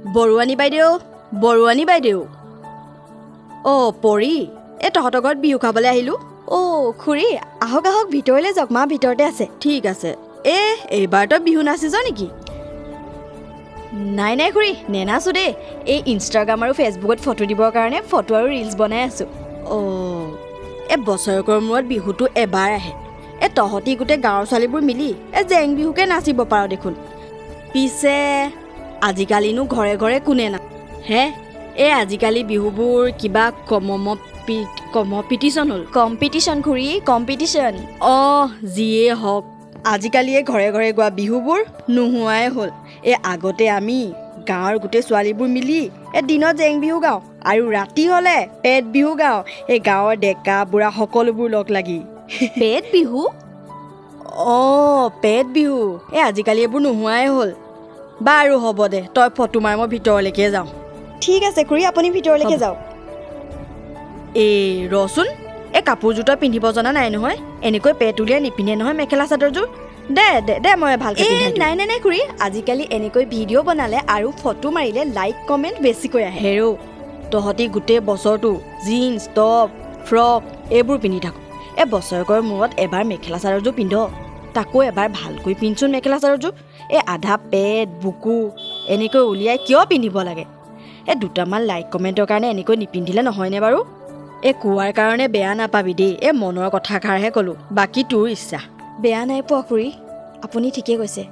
বৰুৱানী বাইদেউ, বৰুৱানী বাইদেউ। অ' পৰি, এই তহঁতৰ ঘৰত বিহু খাবলৈ আহিলোঁ। অ' খুৰী, আহক আহক, ভিতৰলৈ যাওক, মা ভিতৰতে আছে। ঠিক আছে। এইবাৰ তই বিহু নাচিছ নেকি? নাই নাই খুৰী, নেনাচো দেই। এই ইনষ্টাগ্ৰাম আৰু ফেচবুকত ফটো দিবৰ কাৰণে ফটো আৰু ৰিলচ বনাই আছোঁ। অ' এই বছৰেকৰ মূৰত বিহুটো এবাৰ আহে। এই তহঁতি গোটেই গাঁৱৰ ছোৱালীবোৰ মিলি এই জেং বিহুকে নাচিব পাৰ দেখোন। পিছে আজিকালিনো ঘৰে ঘৰে কোনে না হে? এই আজিকালি বিহুবোৰ কিবা কমপিটিশ্যন হ'ল। কম্পিটিশ্যন খুৰী, কম্পিটিশ্যন। অঁ, যিয়ে হওক, আজিকালি এই ঘৰে ঘৰে গোৱা বিহুবোৰ নোহোৱাই হ'ল। এই আগতে আমি গাঁৱৰ গোটেই ছোৱালীবোৰ মিলি এই দিনত জেং বিহু গাওঁ আৰু ৰাতি হ'লে পেট বিহু গাওঁ, এই গাঁৱৰ ডেকা বুঢ়া সকলোবোৰ লগ লাগি। পেট বিহু? অঁ, পেট বিহু। এই আজিকালি এইবোৰ নোহোৱাই হ'ল। বাৰু হ'ব দে, তই ফটো মাৰ, মই ভিতৰলৈকে যাওঁ। ঠিক আছে খুৰী, আপুনি ভিতৰলৈকে হ'ব। যাওক। এই ৰচোন, এই কাপোৰযোৰ তই পিন্ধিব জনা নাই নহয়। এনেকৈ পেট উলিয়াই নিপিন্ধে নহয় মেখেলা চাদৰযোৰ। দে দে দে, মই ভালকৈ এই পিন্ধাই দিওঁ। নাই নাই নাই খুৰী, আজিকালি এনেকৈ ভিডিঅ' বনালে আৰু ফটো মাৰিলে লাইক কমেণ্ট বেছিকৈ আহে। হেৰৌ, তহঁতি গোটেই বছৰটো জীন্স টপ ফ্ৰক এইবোৰ পিন্ধি থাক। এই বছৰেকৰ মূৰত এবাৰ মেখেলা চাদৰযোৰ পিন্ধ, তাকো এবাৰ ভালকৈ পিন্ধচোন মেখেলা চাদৰযোৰ। এই আধা পেট বুকু এনেকৈ উলিয়াই কিয় পিন্ধিব লাগে? এই দুটামান লাইক কমেণ্টৰ কাৰণে এনেকৈ নিপিন্ধিলে নহয়নে বাৰু? এই কোৱাৰ কাৰণে বেয়া নাপাবি দেই, এই মনৰ কথাষাৰহে ক'লোঁ, বাকী তোৰ ইচ্ছা। বেয়া নাই পোৱা খুৰী, আপুনি ঠিকেই কৈছে।